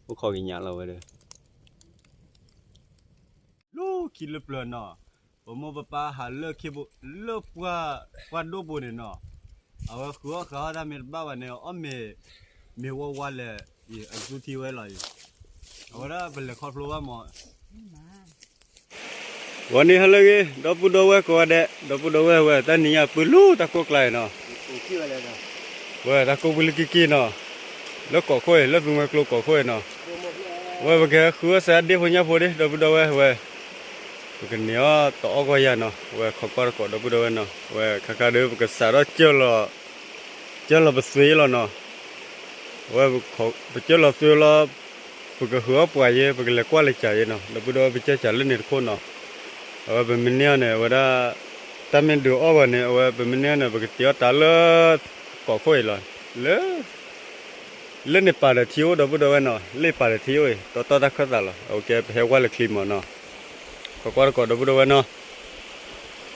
အိၣ်ခိးက့ၤညါလီၤဝဲဒီး လၢခံလၢပျၢၤနီၤ, ပမိၢ်ပပၢ်ဟးလၢခံဘိ လၢပှၢ် ပှၢ်ဒိၣ်ဘိန့ၣ်နီၤ, အဝဲဃုအီၣ်ဃုအီၣ်တၢ်မ့ၢ်တဘၣ်ဘၣ်န့ၣ် အီၣ်မ့ၤ မ့ၤဝါဝါလဲၣ်, အသူထံဝဲလီၤအံၤ, အဝဲဒၣ်ပလဲၤခီဖျိဘၣ်မး ဂီၤနံၤဟါလၢအဂ့ၤ ဒီပုၢ်ဒီဝဲၢ်ကိးဂၤဒဲး, ဒီပုၢ်ဒီဝဲၢ်ဝဲ တနံၤညါပုၢ်လၢတၢ်ကိၢ်ကျါအံၤနီၤ, ဝဲတၢ်ကိၢ်ပူၤလၢကံက့နီၤ, လၢကီၢ်ခိၣ်အံၤ လၢသူမွဲကျိကီၢ်ခိၣ်အံၤနီၤ, ဝဲပကဟဲဃုအီၣ်စးဒ့ဖိညၣ်ဖိဒ့ ဒီပုၢ်ဒီဝဲၢ်ဝဲ, ပကန့ၢ်အီၣ်တအီၣ်ဂီၢ်ယၤနီၤ, ဝဲခိးကွၢ်တကိး ဒီပုၢ်ဒီဝဲၢ်နီၤ, ဝဲခါခါဒီး ပကစးထီၣ် ကၢၢ်လီၤပသွ့လီၤနီၤ, ဝဲ ပကၢၢ်လီၤသွ့လီၤ, ပကဃုအီၣ်ပှၤယဲ ပကလဲၤကွၢ်လဲၤကးယဲနီၤ, ဒီပုၢ်ဒီဝဲၢ် ပကၢၢ်စးလၢန့ၣ်တခိၣ်နီၤ, အဝဲပမ့ၢ်န့ၢ်အီၤန့ၣ် အဝဲဒၣ် တၢ်မ့ၢ်ဒုးအီၣ်ဂီၤန့ၣ် အဝဲပမ့ၢ်န့ၢ်အီၤန့ၣ် ပကတ့အီၣ်တၢ်လၢ ကီၢ်ခိၣ်အံၤလီၤ, လၢ လၢန့ၣ်ပာ်ဒီးထံအိၣ် ဒီပုၢ်ဒီဝဲၢ်နီၤ, လၢပာ်ဒီးထံအိၣ်အံၤ တီတီတၢ်ခၢၣ်သးလီၤ, အဝဲကဲပဟဲဝဲလၢချံမီၤနီၤ, ခိးကွၢ်တကိး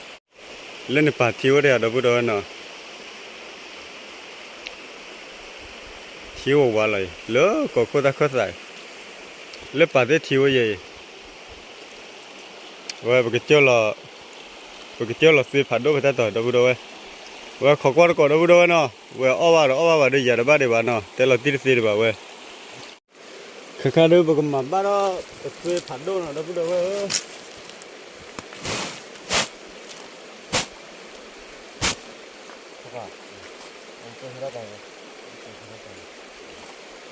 ဒီပုၢ်ဒီဝဲၢ်နီၤ လၢန့ၣ်ပာ်ထံအိၣ်ဒံးဧါ ဒီပုၢ်ဒီဝဲၢ်နီၤ, ထံအိၣ်ဝါလီၤအံၤ လၢကီၢ်ခိၣ်တၢ်ခၢၣ်သးအံၤ, လၢပာ်သ့ၣ်ထံအိၣ်ယဲအံၤ, ဝဲပကစၢၢ်လီၤ, ပကစၢၢ်လီၤသွ့ဖးဒိၣ်ဖဲတၢ်တီၤ ဒီပုၢ်ဒီဝဲၢ်, ဝဲခိးကွၢ်တကိး ဒီပုၢ်ဒီဝဲၢ်နီၤ, ဝဲအီၣ်ဘၣ်ဒီးအီၣ်ဘၣ်ဘၣ်ဒီး ယၤတဘၣ်ဒံးဘၣ်နီၤ, တဲလီၤတံၢ်တသ့ဒံးဘၣ်ဝဲ ခဲခါဒီး ပကမၤဘၣ်ဒီး ပသွ့ဖးဒိၣ်နီၤ ဒီပုၢ်ဒီဝဲၢ်ဧၢ,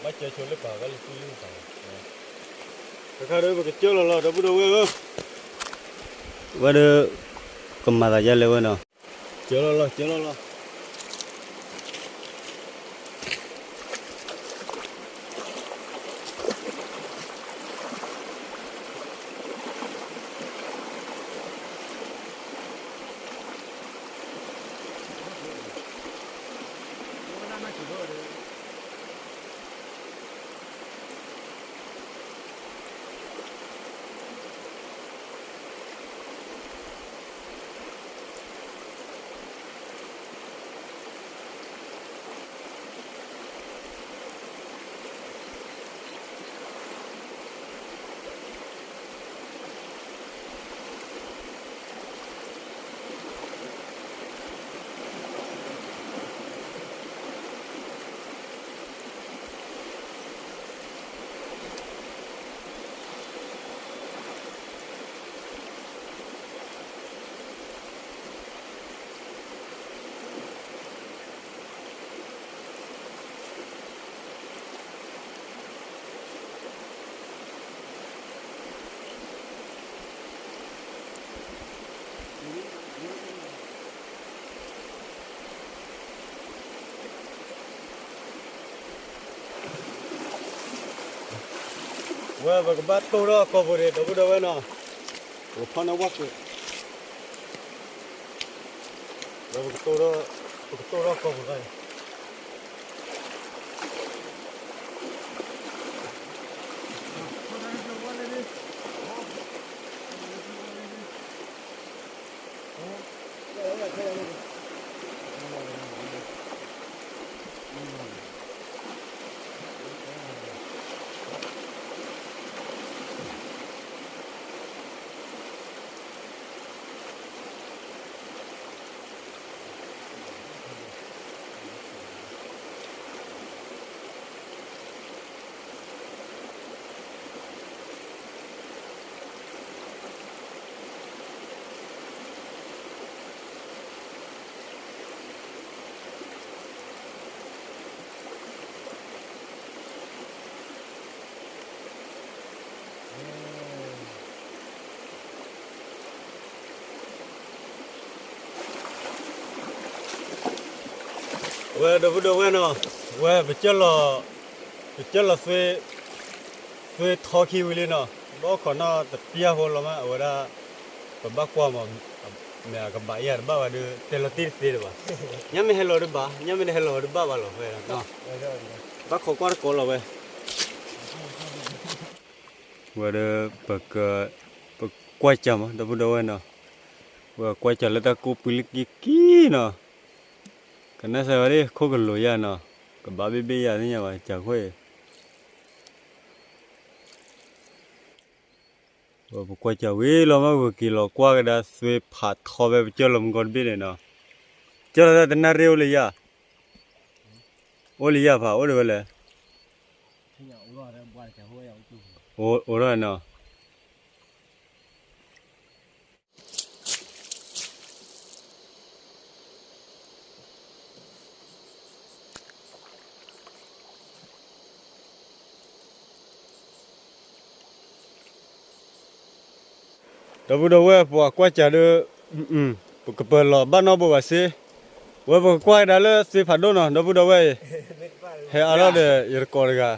ဘၣ်ကၢဆိလၢပာ်ဝဲလၢသွံၣ်လၢပာ်, ခဲခါဒီး ပကစၢၢ်လီၤလီၤ ဒီပုၢ်ဒီဝဲၢ်ဧၢ, ဝဲဒီး ကမၤသးဒ်လဲၣ်ဝဲနီၤ, စၢၢ်လီၤလီၤ စၢၢ်လီၤလီၤ ဝဲ ပကဘၣ်တိၢ်ထီၣ်အကိာ်ပူၤန့ၣ် ဒီပုၢ်ဒီဝဲၢ်နီၤ, ပကဖီၣ်န့ၢ်ဝၣ်ကိာ်, ဝဲ ပကတိၢ်ထီၣ်အကိာ်ပူၤဘၣ်န့ၣ် ဝဲ ဒီပုၢ်ဒီဝဲၢ်နီၤ, ဝဲ ပကၢၢ်လီၤ, ပကၢၢ်လီၤသွ့, သွ့ထီခံဝံၤလံနီၤ, ဘီခိၣ်နီၣ်တပျၢ်ဖိလီၤမး အဝဲဒၣ်, ပဘၣ်ကွၢ်မး, မ့ၢ်အကဘၣ်ယၤတဘၣ်ဘၣ်ဒီး တဲလီၤတံၢ်တသ့ဒံးဘၣ်, ညါမ့ၢ်ဟဲလီၤတဘၣ်, ညါမ့ၢ်တဟဲလီၤတဘၣ်ဘၣ်လီၤဝဲ, ဘၣ်ခိးကွၢ်တကိးလီၤဝဲ ဝဲဒီး ပက, ပကွၢ်ကၢ်မး ဒီပုၢ်ဒီဝဲၢ်နီၤ, ဝဲကွၢ်ကၢ်လၢတၢ်ကိၢ်ပှံၤလၢကံကံနီၤ, ကနၣ်စၢၤဝဲဒၣ် ခိၣ်ကလိၤယၤနီၤ, ကဘၣ်ဘ့ၣ်ဘ့ၣ်ယၤသ့ၣ်ညါဘၣ် ကၢ်ခိၣ်အံၤ ပကွၢ်စၢ်ဝံၤလီၤမ့ၢ် ပက့ၤလီၤကွၢ်ကဒါသွ့ဖးထီဖဲပကၢၢ်လီၤမုၢ်ကီၢ်တဘ့ၣ်န့ၣ်နီၤ, ကၢၢ်လီၤတၢ်တနၣ်ရံၣ်အိၣ်လၢယၤ, အိၣ်လၢယၤဖး အိၣ်ဒံးဝဲလဲၣ်, အိၣ်ထီၣ်နီၤ. ဒီပုၢ်ဒီဝဲၢ် ပှၤကွၢ်စၢ်ဒီး ပကပၢၤလီၤဘၣ်နီတဘိဘၣ်စ့, ဝဲပကကွၢ်ကဒါလၢသွ့ဖးဒိၣ်နီၤ ဒီပုၢ်ဒီဝဲၢ်အံၤ, ဟဲအါထီၣ်ဒီးယတကိးတဂၤ,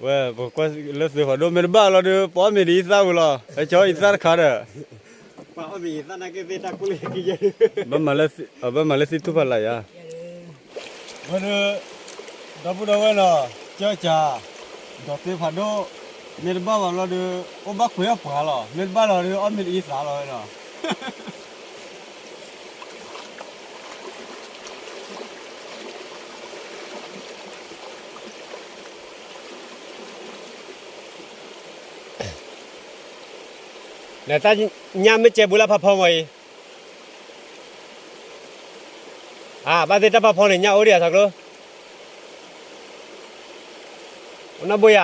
ဝဲပကကွၢ်လၢသွ့ဖးဒိၣ် မ့ၢ်တဘၣ်လီၤဒီး ပအီၣ်မ့ၤဒ်အံသၣ်ဝံၤလီၤ ဟဲကၠီအံသၣ်တခါဒီး ဘၣ်မၤလၢသံၣ်ထူၣ်ဖးလၢ်ယၤ, ဝဲဒီး ဒီပုၢ်ဒီဝဲၢ်နီၤ, ကၢၢ်စၢ် ဒီးသွ့ဖးဒိၣ်, မ့ၢ်တဘၣ်ဘၣ်လီၤဒီး အိၣ်ဘၣ်ခွဲးအီၣ်ပှၤလီၤ မ့ၢ်တဘၣ်လီၤဒီး အီၣ်မ့ၤဒ်အံသၣ်လီၤဝဲနီၤ. နတၢ်ညၣ်မ့ၢ်ကဲဘူးလၢဖးဖီမီၤအံၤ, အဘၣ်သ့ၣ်တၢ်ဖးဖီန့ၣ် ညၣ်အိၣ်ဒံးဧါ ဆၣ်ကျိ, အိၣ်နီၢ်ဘိယၤ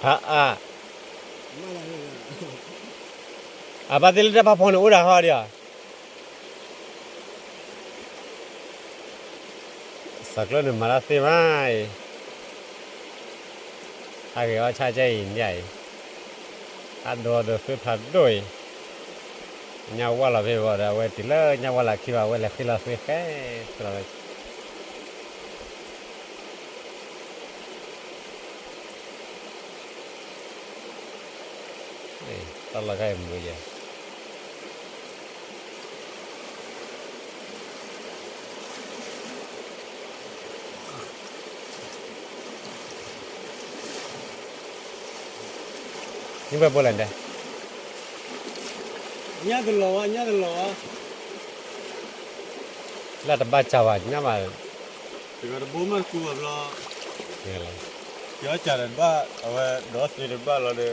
ဟါ, အါ, အဘၣ်သ့ၣ်လၢတၢ်ဖးဖီန့ၣ်အိၣ်ဒၣ်ဟီဒံးဧါ, ဆၣ်ကျိန့ၣ်မၤတၢ်သ့မးအံၤ, ဟးဂ့ၤအီၣ်ဆၣ်ကဲအံၤညၣ်အံၤ, အဒိဒီးသွ့ဖးဒိၣ်အံၤ, ညၣ်ဝါလီၤဖဲဘၣ်ဒီး အဝဲတုၤလၢညၣ်ဝါလီၤခံဘၣ် အဝဲလဲၤဃ့လီၤသွ့ဃဲ, တၢ်လီၤဂာ်အံၤမုာ်ယဲၢ်, နဘၣ်ဘိလဲၣ်ဒဲး, ညၣ်တလီၤဝဲ ညၣ်တလီၤဝဲ, လၢတဘၣ်စၢ်ဘၣ် ညၣ်ဘၣ်, တဂၤတဘိမးတကူဘၣ်ဘျီ, ကၠီစၢ်တဘၣ် အဝဲဒီးသ့တဘၣ်လီၤဒီး,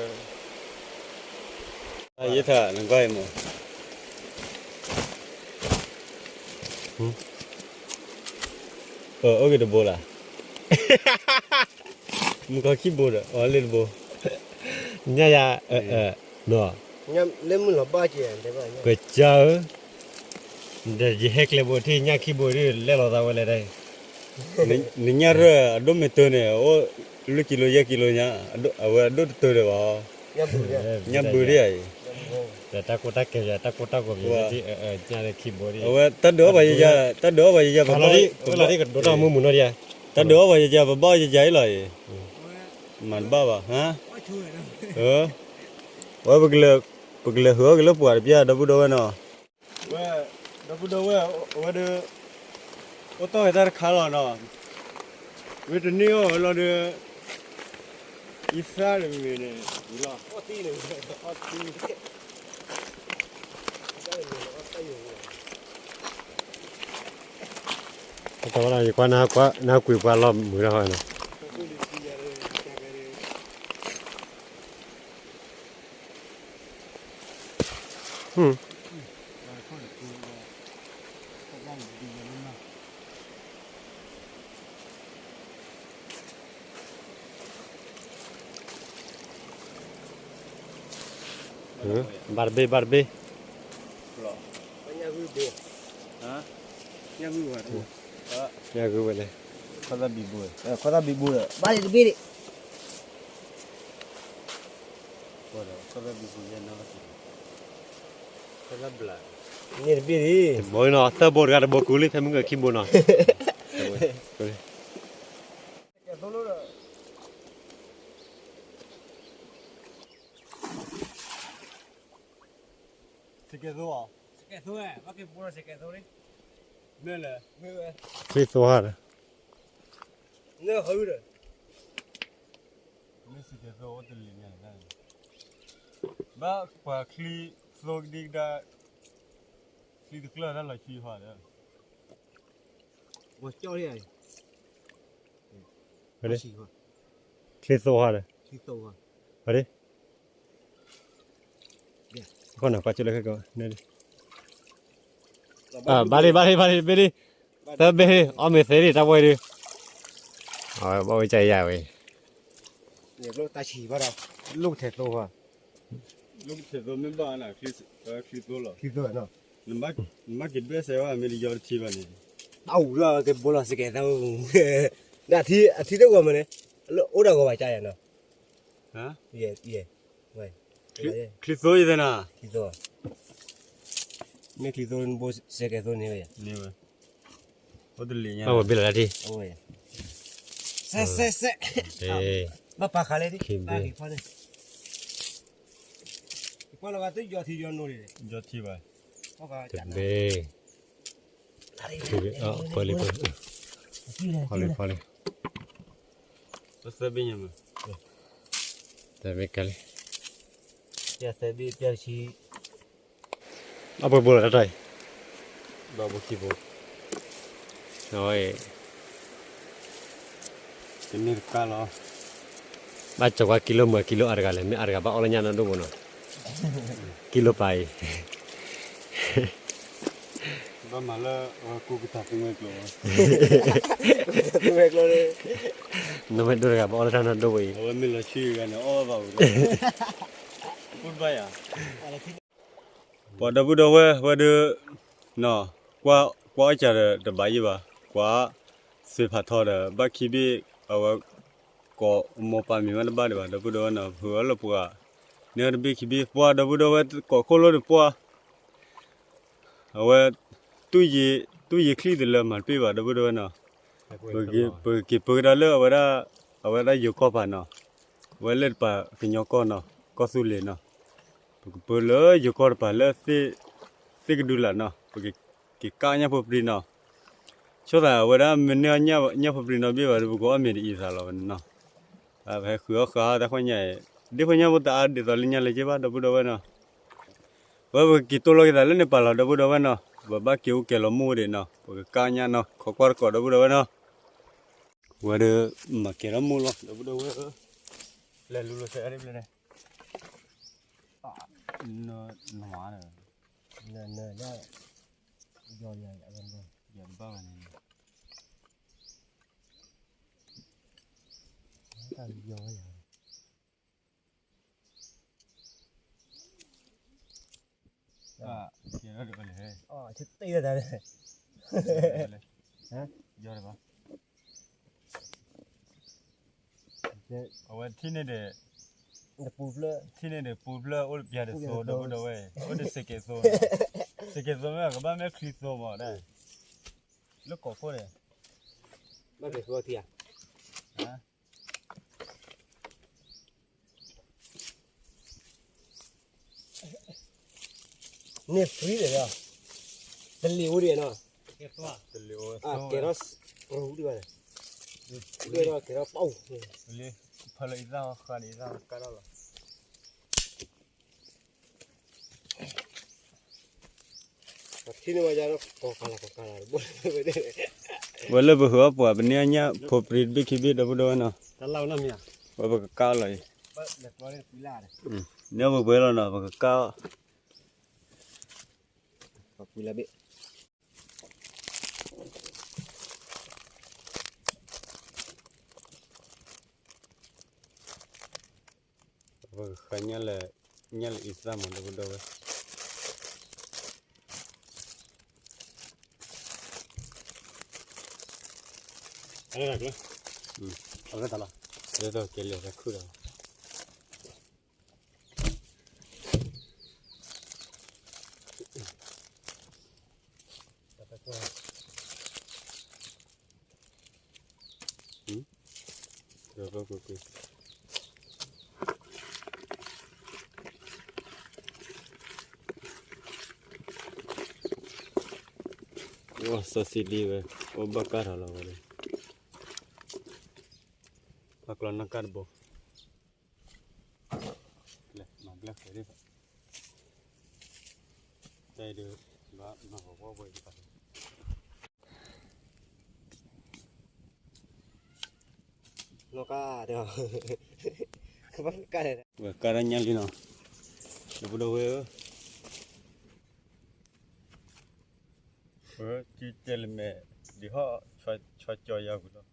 ယထၢၣ်နကွၢ်အံၤမး, အိၣ်ဂ့ၤတဘိလၢ်, မုၢ်ခီခံဘိဒီး အီၤလၢတဘိ, ညၣ်ယၤ, နီၤ, လၢမုၢ်လီၤဘၣ်က့ၤ, ကစၢ်ဧၢ, ဒီးယဟဲကျဲဘိထံၣ်ညၣ်ခံဘိဒ်လဲၣ်လီၤသးဝဲလဲၣ်ဒၣ်, နညၣ်ရၢၢ်အဒိၣ်မ့ၢ်တၢၢ်န့ၣ် အိၣ်လွံၢ်ကံလိယဲၢ်ကံလိညါ, အဝဲအဒိၣ်တတၢၢ်ဒီးဘၣ်, ညၣ်ဘုဒ်အံၤ, တၢ်ကိၢ်တၢ်ကဲး တၢ်ကိၢ်တၢ်ဂီၤက့ၤ, ညၣ်လၢခံဘိဒ်, အဝဲတၢ်ဒုးအီၣ်ပှၤယယၤ, တၢ်ဒုးအီၣ်ပှၤယယၤ, ပဘၣ်, တၢ်ဒုးအီၣ်ပှၤယယၤ ပဘၣ်အီၣ်ယယၤအံၤလီၤအံၤ, မၤတဘၣ်ဘၣ်, ဝဲ ပကလဲၤဟုၣ်အီၣ်က့ၤလၢပှၢ်တပျၢ် ဒီပုၢ်ဒီဝဲၢ်နီၤ, ဝဲ ဒီပုၢ်ဒီဝဲၢ် အဝဲဒီး အိၣ်တီၢ်ဝဲတၢ်တခါလီၤနီၤ, ဝဲတန့ၢ်အီၣ်ဝဲလီၤဒီး ယသၣ်တမံၤန့ၣ် ဝံၤလီၤ, တဝဲလီၤ ယကွၢ်နကွၢ် နကွံာ်ပှၤလီၤမုာ်တၢ်ဟီနီၤ. ဘၣ်တဘ့ၣ် ဘၣ်တဘ့ၣ်, ညၣ်ဂုာ်ဝဲလဲၣ်, ခွါသၣ်ဘံဘူဒီး ဘၣ်တဘ့ၣ်ဒံး န့ၣ်တဘ့ၣ်ဒံး, တဘိနီၤ သၢဘိတဂၤတဘိကူလံ ဖဲမုၢ်ဂၢၢ်ခံဘိနီၤ. စကဲသိ, မ့ၢ်လဲၣ်, ချံသိဟါဒီး, မ့ၢ်စကဲသိအိၣ်တလံၤညါန့ၣ်, ဘၣ်ပှၤချံသိကဒံကဒါ, ချံတကျၢၢ်တၢ်လီၤဆံဟီဒီး, ဝဲကၠီၣ်လံ, ချံသိဟီဒီး, ချံသိဟီဒီး, ဃီနကွၢ်ကၠိလၢခဲကီ, ဘၣ်လံ ဘၣ်လံ ဘၣ်လံ ဘၣ်လံ, သၢဘ့ၣ်လံ အီၣ်မ့ၢ်သ့လံ တၢ်ဝဲဒုး, အဝဲဘၣ်ဝဲကၠီယါဝဲ, တၢ်ဆံးဘၣ်ဒီး, လိၣ်ထဲသိဟီ, လိၣ်ထဲသိမ့ၢ်ဘၣ်နၤ, ချံသိလီၤ, နဘၣ်က့ၤဘၣ်စဲးဝဲမ့ၢ်တယီတထံဘၣ်န့ၣ်, အဝဲကဘိလီၤစကဲးသး, ဒီးအထံသိဂီၤမ့ၢ်န့ၣ်, လၢအိၣ်ဒီးဂီၤဘၣ်ကၠီယါနီၤ, ချံသိယသနၤ, မ့ၢ်ချံသိ ဘိစဲးကဲးသိန့ၣ်ဝဲ, အိၣ်တလံၤညါ, ဘၣ်ဝဲဘ့ၣ်လီၤတၢ်ထံ, စဲးစဲးစဲး, ဘၣ်ပာ်ဃာ်လၢ, ကွၢ်လီၤဘၣ်သုယီၤထံယီၤနိလံ, ယီၤထံဘၣ်, တဘ့ၣ်, ဖီလံ, ဖီလံ, သၢဘ့ၣ်ညါမး, သၢဘ့ၣ်ကဲလံ, သၢဘ့ၣ်ပျၢ်ဆံ အပှဲၤဘိလီၤတၢ်တၢ်အံၤ, ဘၣ်ဘိခံဘိ, အဝဲ, တမ့ၢ်တကၢ်လီၤ, ဘၣ်ကၠီၤကွၢ်ကံလိမုၢ်ကံလိအါတဂၤလဲၣ်, မ့ၢ်အါတဂၤဘၣ်အီၣ်လၢညါနီၢ်ဒိၣ်ဘိနီၤ, ကံလိပာ်အံၤ ဘၣ်မၤလၢအဝဲကူကတၢၢ်သူဝဲၤကျိၤ, နီၢ်မ့ၢ်ဒိၣ်တဂၤဘၣ်အီၣ်လၢတၢ်နီၢ်ဒိၣ်ဘိအံၤ, အဝဲမ့ၢ်လီၤဆံဂၤန့ၣ်အီၣ်ဘၣ်ဝဲ, ပှၤဒီပုၢ်ဒီဝဲၢ်ဝဲဒုး, ကွၢ်အီၣ်ကၢ်ဒီးတဘၣ်ယံၤဘၣ်, ကွၢ်, သ့ၣ်ဖးထီဒီး ဘၣ်ခံဘ့ၣ်, အဝဲ, ကိးမိၢ်ပၢ်မံၤမးတဘၣ်ဒံးဘၣ် ဒီပုၢ်ဒီဝဲၢ်နီၤ, ဖုးအီၣ်လၢပှၤ, န့ၢ်တဘ့ၣ်ခံဘ့ၣ်ပှၢ် ဒီပုၢ်ဒီဝဲၢ်ကိးခိၣ်လိၣ်တပှၢ် အဝဲ, တူၢ်ယံၤချံၣ်တလၢမၤတပ့ၢ်ဘၣ် ဒီပုၢ်ဒီဝဲၢ်နီၤ, ပက့ၤပၢကဒါလၢအဝဲဒၣ်, အဝဲဒၣ်ယိၤကီၢ်ပၤနီၤ, အဝဲလၢတပၤကညီကီၢ်နီၤ, ကီၢ်သူလ့ၤနီၤ, ပကပၢလၢယိၤကီၢ်တပၤလၢ, သ့ၣ်ကဒုလၢ်နီၤ, ပကက့ၤကၢ်ညၣ်ဖိပြံနီၤ, ဆိသးအဝဲဒၣ်မ့ၢ်န့ၢ်ညၣ်ဖိပြံနီတဘ့ၣ်ဘၣ်ဒီး ပကအီၣ်မ့ၤတအံၤသးလီၤဝဲန့ၣ်နီၤ, ပဟဲဃုအီၣ်ဃာ်တၢ်ခွဲးညါအံၤ, ဒ့ၣ်ခွဲးညါဖိတအါဒ်သိးလၢညါလၢက့ဘၣ် ဒီပုၢ်ဒီဝဲၢ်နီၤ, ဝဲပကက့ၤတိၢ်လီၤက့ၤသးလၢန့ၣ်ပာ်လီၤ ဒီပုၢ်ဒီဝဲၢ်နီၤ, ပဘၣ်က့ၤအိၣ်ကဲၤလီၤမူဝဲဒၣ်နီၤ, ပကကၢ်ညၣ်နီၤ ခိးကွၢ်တကိး ဒီပုၢ်ဒီဝဲၢ်နီၤ, ဝဲဒၣ်, မၤကဲၤထီၣ်မူလီၤ ဒီပုၢ်ဒီဝဲၢ်ဧၢ, လဲၤလူၤလိာ်စဲးအါဒ်ဖျၢၣ်န့ၣ်, န, န, ယၤတဘၣ်ဘၣ်န့ၣ်, ယၤ, တ့ၢ်လၢတၢ်န့ၣ်, ယၤတဘၣ်, အဝဲထံၣ်န့ၣ်ဒီး, ထံၣ်န့ၣ်ဒီးပူၤဖျၢၣ်အိၣ်တပျၢ်တသိ ဒီပုၢ်ဒီဝဲၢ်, အိၣ်ဒီးစ့ၢ်ကဲးသိ, စ့ၢ်ကဲးသိမ့ၢ်ကဘၣ်မ့ၢ်ချံသိမးဒၣ်, လၢကိးခိၣ်န့ၣ်, ဘၣ်ကဲၤသိထံဧါ န့ၣ် free ဒီး, တလံၤအိၣ်ဒံးနီၤ, ကဲထီၣ်, ပရူဒံးဘၣ်န့ၣ်, ကဲထီၣ်ပှၢ်, ဖဲလၢအံသၣ်ဃါန့ၣ် အံသၣ်ကါထီၣ်လီၤ. ဝဲလၢပဃုအီၣ်ပှၤ ပန့ၢ်အညၣ်ဖိပြံတဘ့ၣ်ခံဘ့ၣ် ဒီပုၢ်ဒီဝဲၢ်နီၤ, ဝဲပကကါလီၤအံၤ, န့ၢ်ပှဲၤပှဲၤလီၤနီၤ ပကကါအီၤ. ပကဃါညၣ်လၢ, ညၣ်လၢအံသၣ်မး ဒီပုၢ်ဒီဝဲၢ်. အဝဲတၢ်လီၤ, ဒ်သိးကဲလၢာ်သးခုၣ်ဒီး စီၤစံလံဝဲ, အိၣ်ဘၣ်ကၢ်ထီၣ်လီၤဝဲ, ပှၤကျီနီၢ်ကၢ်တဘိ, လဲၤမၤဘျၢၣ်ဃဲၤဒ်သိး တၢ်အံၤဒုး ဘၣ်မၤပှၤဝီပှဲၤတပၤ နီၢ်ကါဒီး ကဘၣ်ကါလဲၣ် ဝဲကါတၢ်ညၣ်လံနီၤ ဒီပုၢ်ဒီဝဲၢ်ဧၢ ဝဲက့ၤတဲလၢမဲာ် ဒ်ဟီၣ် ဆီကၠီယၤဝံၤ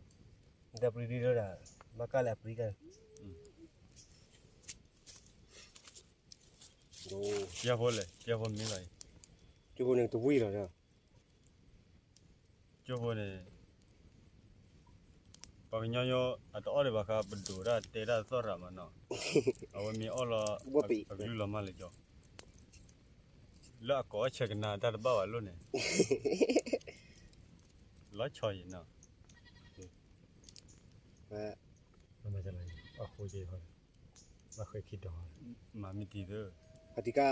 လီၤ ဒီးပရံဒ်လၢဒၣ် ဘၣ်ကါလဲၣ်အပရံကါ ကၠီဖိလဲၣ် ကၠီဖိမ့ၢ်လီၤအံၤ ကၠီဖိန့ၣ်တဝံၤလီၤ ကၠိဖိန့ၣ် ပှၤကညီညိ အတအီၣ်ဒံးဘၣ်ဃး ပဒိၣ်ဒၣ်တဲဒၣ်သီၣ်ရၣ်မးနီၤ အဝဲမ့ၢ်အီၣ်လီၤ အကလုၢ်လီၤမၢ်လၢကၠီ လၢအကိးအီၣ်ဆဲးကနါတၢ်တဘၣ်ဘၣ်လိၣ်န့ၣ် လီၤဆီယံၤနီၤ အဃိ မၤမ့ၢ်တံၤသၢ ပသံကါ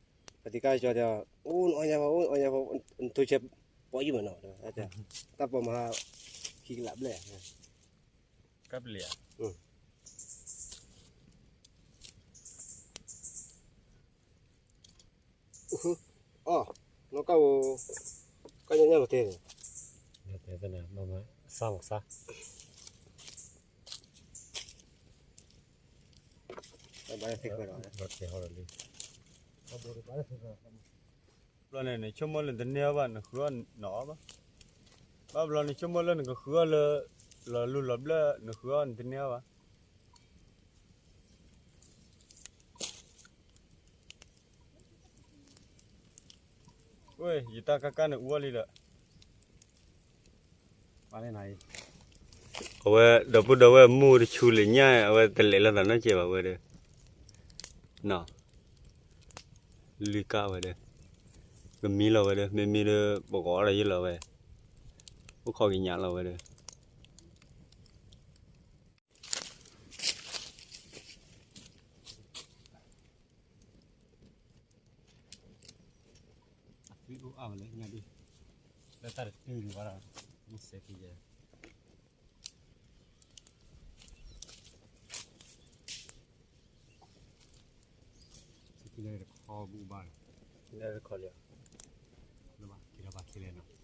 ကၠီတဲ အိၣ်နအီၣ်ညါဖီ အိၣ်နအီၣ်ညါဖီ နထိဆဲးပိာ်ယုၢ်မးနီၤ တၢ်ပိာ်မဟါ ခံကလးဘျဲၣ် ကပလံၤဧါ အီၣ် နီၢ်ကါအိၣ် ကါညါညါမတဲန့ၣ် မတဲသနၤ မ့ၢ်မ့ၢ် စၢ်မးစၢ် ဘၣ်သ့ၣ်ဃၢၤဒီး ဘၣ်သ့ၣ်ဃၢၤဒီးလံ ဘျီန့ၣ် နဆိကမိၣ်လၢနတန့ၢ်အီၣ်ဘၣ် နဃုအီၣ်နအီၣ်ဘၣ် ဘၣ်ဘျီနဆိကမိၣ်လၢနကဃုအီၣ်လၢ လီၤလူလီၤဘျၢၣ် နဃုအီၣ်နတန့ၢ်အီၣ်ဘၣ် ဝဲ ယတၢ်ကၢ်ကၢ်န့ၣ်အူအီၣ်လံဒီး အဝဲ ဒီပုၢ်ဒီဝဲၢ်မူတဆူလၢညါ အဝဲတလဲၤလၢသးနီတစဲးဘၣ်ဝဲဒီး နီၤ လုၢ်ကၢ်ဝဲဒီး ကမံလီၤဝဲဒီး မ့မ့ၢ်ဒီး ပကအီၣ်ဒီးယုၢ်လီၤဝဲ အိၣ်ခိးကညးလီၤဝဲဒီး အသွံၣ်အိၣ်အါဝဲလၢညါဒ် လၢတၢ်တတုၤန့ၣ်ဘၣ်ဒီး မ့ၢ်စဲးကယဲၢ် စကံလၢတခီဘူဘၣ်န့ၣ် လၢတခီလံ လၢဘၣ်က့ၤလီၤဘၣ်ခဲလၢာ်နီၤ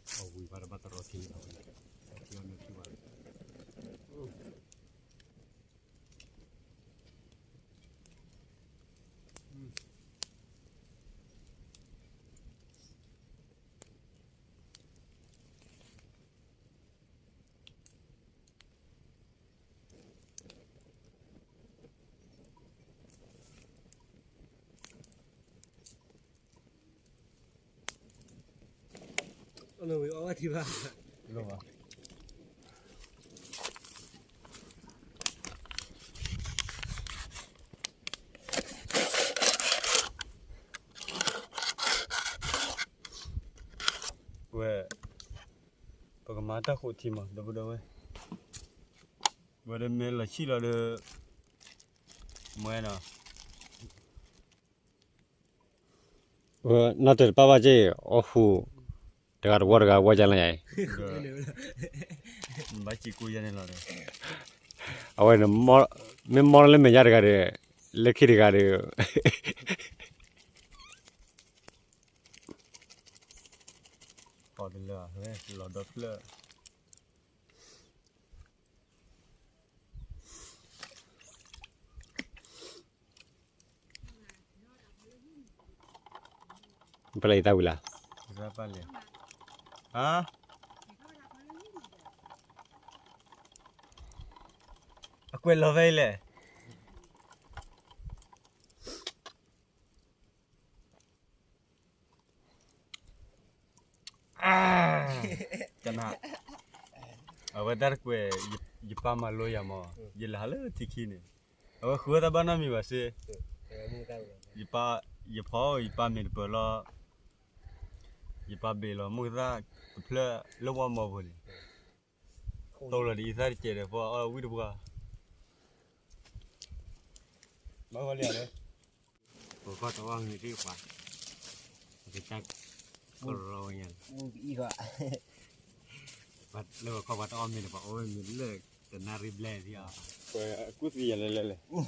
အဝံၤဘၣ်ဒီးဘၣ်တရီခံလီၤဝဲ အထံအီၤမ့ၢ်ထံဘၣ် အဝဲအီၣ်ဝဲထံဘၣ် ဝဲ ပကမၤတၢ်ဃိးထံမး ဒီပုၢ်ဒီဝဲၢ် ဝဲဒၣ်မ့ၢ်လီၤဆံၣ်လီၤဒီး မွဲနီၤ နီၢ်တၢၤတပၣ်ဘၣ်က့ၢ် အီၣ်ဟူး တဂၤတဝီတဂၤဝီကလါယၤအံၤ ဘၣ်စံးကိးယၤန့ၣ်လီၤဒီး အဝဲန့ၣ် မ့ၢ်မီၢ်လၢမဲာ်ညါတဂၤဒီး လၢခံတဂၤဒီး လီၤဒီဖျၢၣ် ပလဲၤတၢ်ဝံၤလၢ် ဟါ အကွဲးလီၤဖဲအံၤလဲၣ် ကနၣ် အဝဲတၢ်တကွဲး ယပၢ်မၤလိယၤမး ယလဲၤဟးလၢထံခံန့ၣ် အဝဲဃုဝဲတၢ်ဘၣ်နီတမံၤဘၣ်စ့ ယပၢ် ယဖီ ယပၢ်မ့ၢ်တပၢၤလီၤ ယပၢ်ဘ့ၣ်လီၤ မုၢ်ကသၣ်တဖျၢၣ်လၢဝီမီပူၤန့ၣ် တိၢ်လီၤဒ်အံၤသၣ်တစဲးဒီး ပှၤအီၣ်ဝံၣ်တပှၢ် ဘၣ်ဂီၢ်လံဧါလၢ ပကီၢ်တအီၣ်မ့ၤသ့ၣ်ပှၤ ပကတၢ်ကရီဝဲညါ လၢပကီၢ်ပှၤတအီၣ်မ့ၤန့ၣ် ပှၤအီၣ်ဝဲမ့ၤလၢတနၣ်ရံၣ်ဘျဲၣ်သ့ၣ်ဧါ ပှၤကူၣ်သံယၤလဲၣ်လဲၣ်လဲၣ်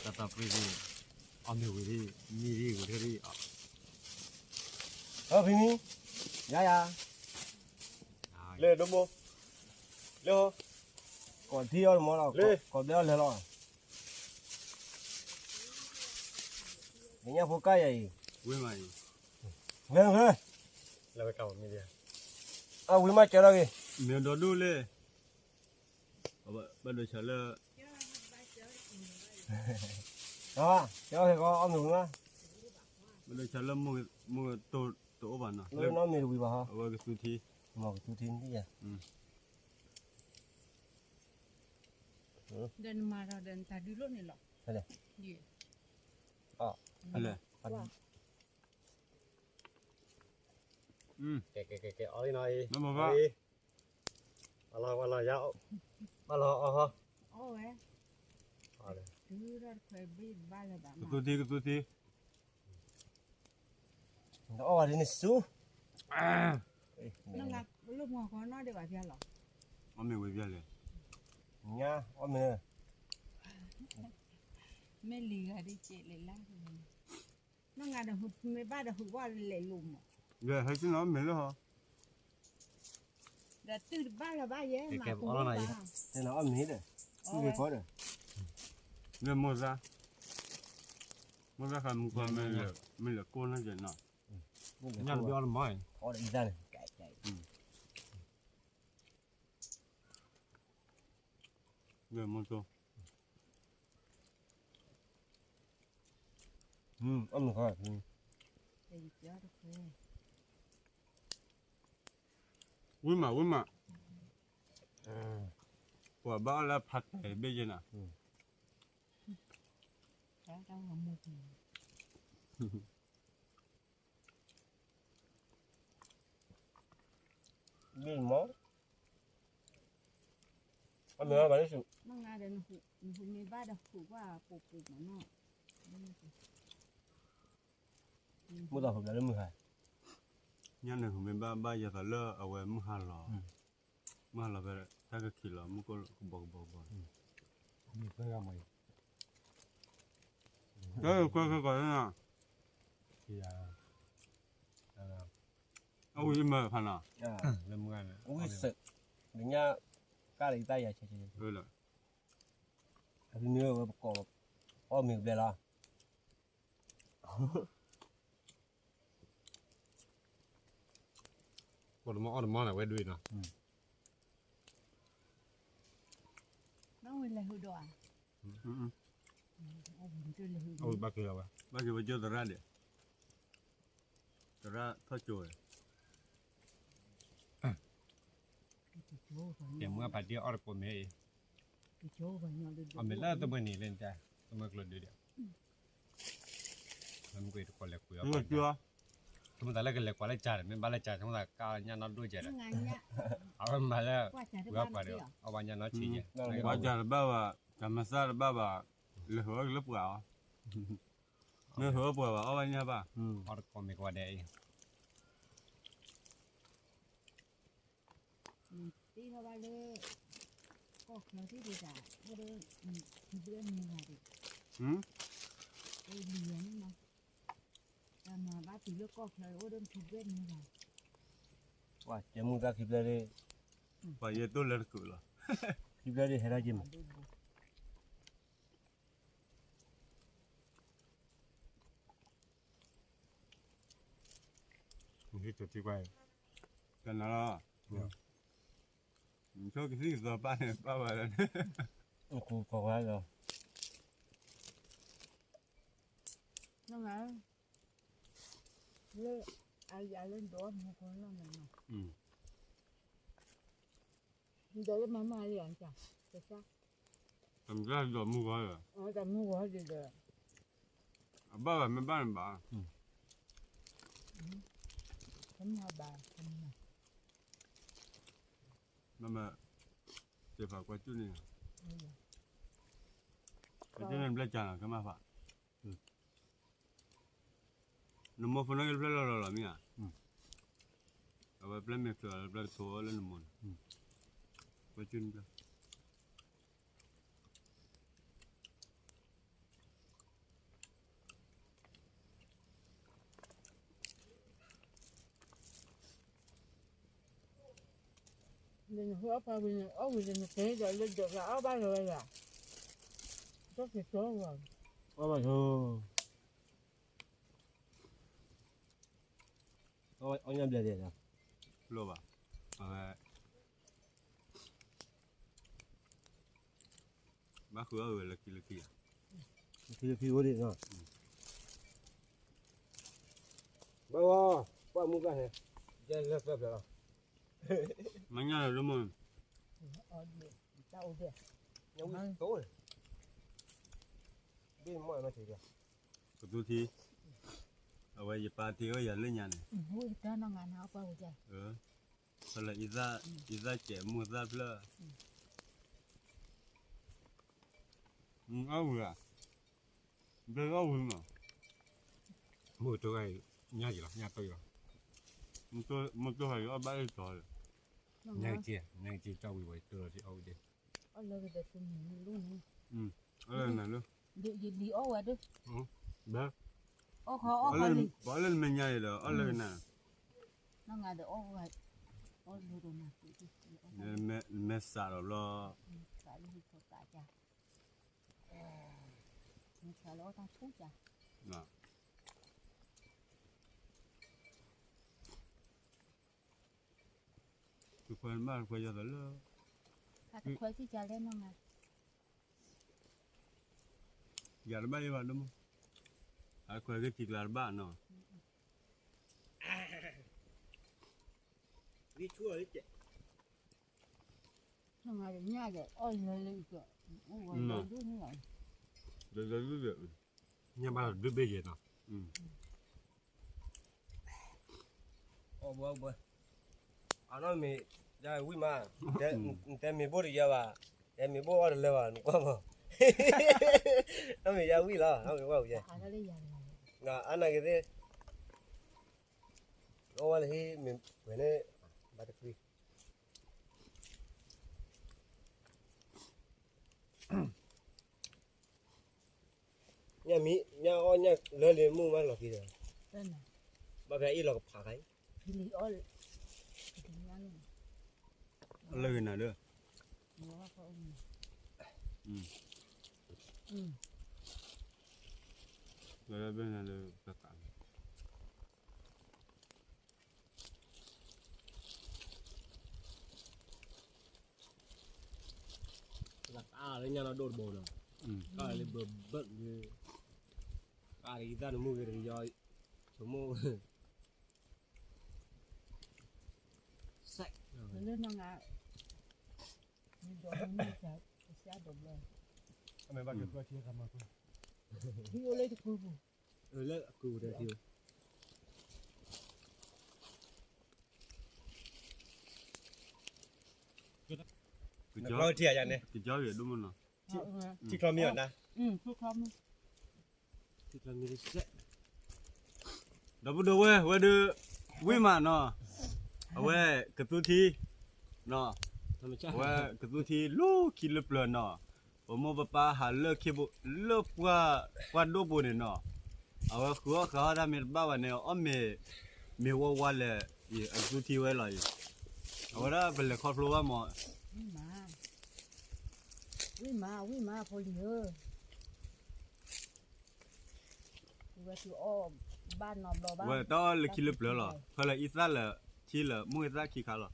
တၢ်တၢ်ပြံသ့ၣ် အမ့ၢ်ဝံၤဒ် မံၤဒ်ဝံၤတခါဒ်အီၤ, ဟီဖံမံ, ယၤယၤ, လၢဒိမိၢ်, လၢဟီ, ကိးထံအီၤတမီၤလီၤ, ကိးဘျဲအီၤလဲၤလီၤ, လၢညါဖိကါယၤအံၤ, ဝံၤမးအံၤ, လၢ, လၢဝဲကါမံၤဒ်, အဝံၤမးကၢထီၣ်က့ၤ, မ့ၢ်ဒီဒူၣ်လဲၣ် ဘၣ်ဒိဆါလၢ, ကၢဟဲကီအီၣ်မ့ၤဝံၤမး, ဘၣ်ဒိဆါလၢမုၢ်ကတိၢ်တအိၣ်ဘၣ်နီၤ, လၢနီတမံၤတဝံၤဘၣ်ဟီ, အဝဲကသူထံ, ကသူထံနံၣ်ယၤ, ဒီးနမၤဒီးနတၢ်ဒုးလိၣ်န့ၣ်လီၤ, ကဲကဲကဲကဲ အီၣ်လံနီၤအံၤ, ဘၣ်လီၤ, ဘၣ်လီၤ, အီၣ်ဝဲ, ကသူထံ ကသူထံ, အီၣ်ဝဲဒ်န့ၣ်ဆူ, လၢမုၢ်ဂီၤနီၢ်ဒံးဘၣ်ဖျါလီၤ, အီၣ်မ့ၢ်ဝံၤဖျါလဲၣ်, ညါအီၣ်မ့ၢ်, မ့ၢ်လံၤဂၤဒ်ကဲးလဲၣ်လၢ, နီၢ်ငါဒီးမ့ၢ်ဘၣ်ဒီးဟုးဝဲလဲၤလိာ်မး, ဟဲဆ့ၣ်နီၤအီၣ်မ့ၢ်လၢဟီ, ဒီးတုၤတဘၣ်လီၤဘၣ်ယဲ, မၤကူဘၣ်, အီၣ်မ့ၢ်ဒီး, မ့ၢ်မိၢ်သး, မိၢ်သးဃးမူကီၢ်, မ့ၢ်လဲၤကိၢ်နီၢ်ကဲနီၤ, ညါတဘျီအီၣ်တမီၤ, အီၣ်ဒ်အံၤတၢ်န့ၣ်, လၢမိၢ်သိ, အီၣ်မ့ၢ်ခါ, ဝံၤမး ဝံၤမး, ပှၤဘၣ်အီၣ်လၢဖးတဲာ်တဘ့ၣ်ယဲနၤ, မ့ၢ်မး, အမ့ၢ်ဘၣ်လၢ, မ့ၢ်ဘၣ်ဒီးဟူးကွၢ်ပူၤပူၤမးနီၤ, မ့ၢ်တၢ်ဟူးဘျါလၢမုၢ်ဟါ, ညါန့ၣ်ဟူးမ့ၢ်ဘၣ်ဘၣ်ယသးလၢအဝဲမုၢ်ဟါလီၤ, မုၢ်ဟါလီၤဖဲတၢ်ကခံးလီၤ မုၢ်ကိၢ်ကဘီကဘီကဘီ, တၢ်ခွဲးခွဲးကီး, အဝံၤမၤဖးနီၤ, ဝံၤစၢး, လၢညါ, ကၢ်လၢယတၢ်ယၤဆဲးဆဲး, အမ့ၢ်ဝဲပကိး, အီၣ်မ့ၤကဘျဲလီၤ, ပှၤတမီအီၣ်တမီန့ၣ် ဝဲဒွံနီၤ, ဘၣ်ဝဲလဲၤဟူးဒီးဧါ, ဘၣ်က့ၤဝဲ, ဘၣ်က့ၤဝဲကၠိသရၣ်ဒီး, သရၣ်ထီၣ်ကၠိဝဲ တဲမူအဖးတံၢ်အီၣ်တကိးမ့ၢ်အံၤ, အမ့ၢ်လၢတမ့ၢ်နံၤလၢနတဲ, တမ့ၢ်ကျိဒုးဒီး, မ့ၢ်ကွၢ်တကိးလဲၤကွံာ်အီၣ်, ဆိကမိၣ်သးလၢကလဲၤကွၢ်လၢကၢ်ဒီး မ့ၢ်ဘၣ်လၢကၢ်ဆိကမိၣ်သးကၢ်ညၣ်နီၢ်ဒိၣ်ကဲဒီး, အဝဲမၤလၢ, ဝဲကွၢ်ဒီး, အီၣ်ဘၣ်ညၣ်နီၢ်ဆံးယဲ, ကွၢ်ကၢ်တဘၣ်ဘၣ်, ကၢ်မၤစၢ်တဘၣ်ဘၣ်, လဲၤဟူးအီၣ်က့ၤလၢပှၤအီၤ, မ့ၢ်ဟူးအီၣ်ပှၤဘၣ် အီၣ်ဘၣ်ညၣ်ဘၣ်, အီၣ်တကိးမ့ၢ်ကွၢ်ဒဲးအံၤ သ့ထီၣ်ဘၣ်လၢ ကီၢ်ချၢသ့ၣ်တဖၣ် အိၣ်ဒီး ထံဘျဲၣ်မ့ၢ်ဂၤဒီး, လံၤန့ၣ်မး, တၢ်မၤဘၣ်တုၤလၢကီၢ်ချၢ အိၣ်ဒီးထံဘျဲၣ်မ့ၢ်ဂၤ, ပှၤကဲမူသၣ်ခံဘျဲၣ်, ပှၤယဲတိၢ်လၢတကုးလီၤ, ခံဘျဲၣ်ဟဲထီၣ်က့ၤမး ဟံးထီၣ်ထံကွၢ်, ကနၤလီၤ, နဆိကသံၣ်ကသီပၢ်န့ၣ် ပၢ်ဝဲလၢ, လၢ, လၢအယၤလၢဒိးမူကီၢ်လီၤမးနီၤ, ဒိးလၢမၤမၤလံအီၤ, တၢ်မူကီၢ်ဒီး, တၢ်မူကီၢ်ဒီး, အဘၣ်ဘၣ်မ့ၢ်ဘၣ်န့ၣ်ဘၣ်, မ့ၢ်မ့ၢ်, စ့ဖးကွၢ်ကၠူၣ်န့ၣ်, ကွၢ်ကၠူၣ်န့ၣ်ဘျဲၣ်ကၢ်လီၤ ကဲမးဖး, နမိၢ်ဖိန့ၣ်က့ၤတဖျၢၣ်လီၤလီၤလီၤမ့ၢ်ဧါ, အဝဲဖျၢၣ်မ့ၢ်ချုးအီၤလၢဖျၢၣ်ကထိလၢနမိၢ်န့ၣ်, ကွၢ်ကၠူၣ်န့ၣ်ဘျဲၣ် လၢ နဟဲအီၣ်ဖးဝံၤန့ၣ် အီၣ်ဝံၤဒီးနကဲဒီးလၢဒၢးလၢအီၣ်ဘၣ်လီၤဝဲယၤ, တၢ်က့ၤကၠီဝဲ, အီၣ်ဘၣ်ယိၤ, အီၣ်ညါဘျဲၣ်ဒဲး, လိၣ်ဘၣ်, အဝဲ ဘၣ်ဃုအီၣ်ဝဲလၢခံလၢခံဧါ, လၢခံလၢခံအိၣ်ဒံးနီၤ, ဘၣ်ဝဲ, ပှၢ်မူကၣ်ဟဲ, ယဲလၢပျၢၤပျၢၤလီၤ, မညါလၢမုၢ်, တၢ်အိၣ်ဘ့ၣ်, ဘ့ၣ်မီၢ်မ့ၢ်ထံး, ကသူထံ, အဝဲယပၢ်ထံၣ်ဝဲယၤလၢညါန့ၣ်, တၢ်နီၢ်ငါနၤအပှၢ်ဝဲ, ဖဲလၢ အံသၣ်ကဲးမူသၣ်ဖျၢၣ်, အီၣ်ဝံၤဧါ, ဘျဲၣ်အီၣ်ဝံၤမး, မုၢ်ကတိၤဂၤအံၤ, ညၣ်က့ၤလီၤ ညၣ်တီၢ်အံၤလီၤ, မုၢ်ကတိၤဂၤအံၤအီၣ်ဘၣ်အံၤတီၤ, ညၣ်က့ၤ, ညၣ်က့ၤကၠီဝံၤဝဲ တိၢ်လီၤထံအီၣ်ဝံၤဒ့, အီၣ်လၢကဒီးသူမုၢ်နုာ်လီၤန့ၣ်, အီၣ်လၢနၤလၢ, ယလံၤအီၣ်ဝဲဒၣ်, ဘၣ်, ပှၤအီၣ်လၢနမဲာ်ညါအံၤဒီး အီၣ်လၢကနၤ, နီၢ်ငါဒီးအီၣ်ဝဲ, အီၣ်လၢဒီးနၤ, နမဲာ်စးဒီးဘျီ, စးလၢဟံၣ်ဖိသၣ်ကါ မ့ၢ်ဆါလၢအီၣ်တၢ်ဆူၣ်ကါ, တခွဲးမးတခွဲးယၤသးလၢ, တခွဲးစံၣ်ကါလဲၣ်နီၢ်ငါ, ယၤတဘၣ်ယဘၣ်ဒိၣ်မး, အခွဲးက့ၤထံကျါတဘၣ်နီၤ, ဂံၢ်ဆူၣ်အီၤလၢကဲး နီၢ်ငါဒီးညၣ်ဒီးအီၣ်လၢလၢအံၤကီး, အိၣ်ဝဲဒိၣ်ဒိၣ်န့ၣ်လီၤ, ဒိၣ်ဒိၣ်ဒိၣ်ဒိၣ်, ညၣ်ဘၣ်ဒုးဘ့ၣ်ယဲၢ်နီၤ, အိၣ်ဘှီဘှီ, အနီၢ်မ့ၢ်, ယဝံၣ်မး, နတဲမ့ၢ်ဘိၣ်တယၢဘၣ်, တဲမ့ၢ်ဘိၣ်အီၣ်တလၢဘၣ် နကွၢ်မး, နီၢ်မ့ၢ်ယဝံၣ်လီၤ နီၢ်မ့ၢ်ဝဲဝံၣ်ယဲၢ်, အါနာ်က့ၤသ့ၣ်, အီၣ်ဝဲလၢဟံၣ်မ့ၢ်ပှဲၤန့ၣ်, ဘၣ်တကွံ ညၣ်မံ, ညၣ်အီၣ်ညၣ်လၢလံမုၢ်မးလီၤက့ၤဒီး, ဘၣ်ဖဲအ့ၣ်လီၤကဖးခါအံၤ, အီၣ်လၢဂ့ၤနၤဒီး, လၢဘဲနၤလၢကကး လၢကါလၢညၣ်နီၢ်ဒိၣ်တဘိဒီး, ကါလၢဘၢဘၢလၢ, ကါလၢယသၣ်နမုၢ်ဂ့ၤတကယီ, ဆိကမိၣ်, စဲး, လၢနီၢ်ငါ, မ့ၢ်ဒိးမုၢ်မုၢ်စၢ်, ကစၢ်ဒိးဘျီ, အမ့ၢ်ဘၣ်ကဲကွၢ်ထံအခါမၤကွၢ်, ထံအိၣ်လၢတကူပူၤ, လၢအကူပူၤဒီးထံအိၣ် ကၠီထံယၤန့ၣ်, ကၠီယဲၢ်ဒိၣ်မးနီၤ, ထံချီမံၤအီၤနၤ, ထံချီမံၤ, ဒီပုၢ်ဒီဝဲၢ်ဝဲဒၣ်, ဝံၣ်မးနီၤ, အဝဲကသူထံ, အဝဲကသူထံလၢခံလၢပျၢၤနီၤ, ပမိၢ်ပပၢ်ဟးလၢခံဘိ လၢပှၢ်ဒိၣ်ဘိန့ၣ်နီၤ, အဝဲဃုအီၣ်ဃုအီၣ်တၢ်မ့ၢ်တဘၣ်ဘၣ်န့ၣ် အီၣ်မ့ၤ, မ့ၤဝါဝါလဲၣ်, အကသူထံဝဲလီၤအံၤ, အဝဲဒၣ်ပလဲၤခီဖျိဘၣ်မး, ဝံၣ်မး, ဝံၣ်မးဖိလံၤဧၢ, ဝဲတအီၣ်ဘၣ်နီတဘျီဘၣ်, ဝဲတအီၣ်လၢခံလၢပျၢၤလီၤ, ဖဲလၢအံသၣ်လၢ, ထံလၢမုၢ်အံသၣ်ခံခါလီၤ,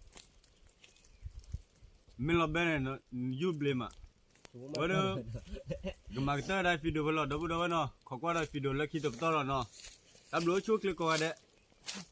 မ့ၢ်လီၤဘဲန့ၣ်, ယူၢ်ဘျ့မး, ဝဲဒၣ်, ကမၤကတၢၢ်ဒၣ် video ဖဲလီၤ ဒီပုၢ်ဒီဝဲၢ်နီၤ, ခိးကွၢ်ဒီး video လၢခံတပတီၢ်လီၤနီၤ, တၢ်ဘျုးအိၣ်ဆူၣ်အိၣ်ချ့ကိးဂၤဒဲး.